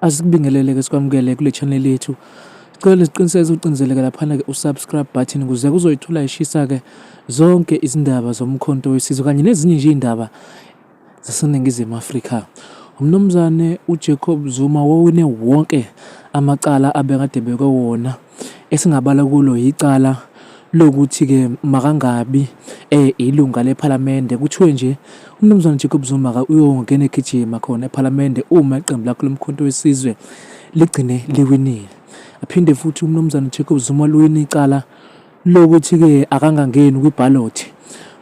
Asikubingelele-ke sikwamukele kule channel yethu. Sicela siqiniseke ucindezeleke laphana-ke u-subscribe button ukuze kuzoyithola ishisa-ke zonke izindaba zoMkhonto weSizwe kanye nezinye nje iy'ndaba zaseNingizimu Afrika. UMnumzane uJacob Zuma wawine wonke amacala abekade ebekwe wona. Esingabala kulo yicala lokuthi-ke makangabi ilunga lephalamende. Kuthiwe nje uMnumzane Jacob Zuma uyongena egijima khona ephalamende uma iqembu lakhe loMkhonto weSizwe ligcine liwinile. Aphinde futhi uMnumzane Jacob Zuma luwine icala lokuthi-ke akangangeni kwibhalothi.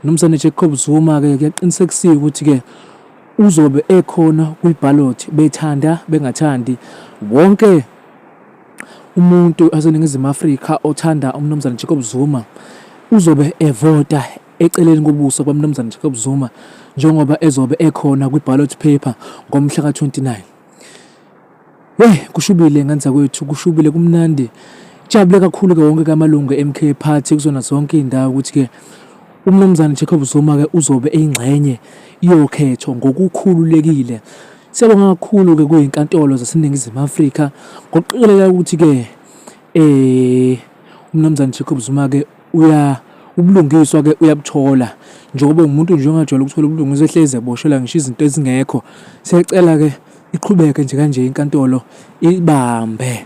Mnumzane Jacob Zuma-ke kuyaqinisekisiwe ukuthi-ke uzobe ekhona kwibhalothi bethanda bengathandi wonke umuntu waseNingizimu Afrika othanda uMnumzane Jacob Zuma uzobe evota eceleni kobuso kwaMnumzane Jacob Zuma njengoba ezobe ekhona kwi-ballot paper ngomhla ka-29. Hey, kushubile nganza kwethu, kushubile kumnandi. Jabule kakhulu ke wonke kamalungu e-MK Party kuzona zonke izindawo ukuthi ke uMnumzane Jacob Zuma ke uzobe eyingxenye yokhetho ngokukhululekile. Siyabonga kakhulu ke kuyinkantolo zaseNingizimu Afrika ngokuqikelela ukuthi ke uMnumzane Jacob Zuma ke uya ubulungiswa ke uyabuthola njengoba umuntu nje ongajwayele ukuthola ubulungiswa ehlezi eboshelwa ngisho izinto ezingekho. Siyacela ke iqhubeke nje kanje inkantolo ibambe.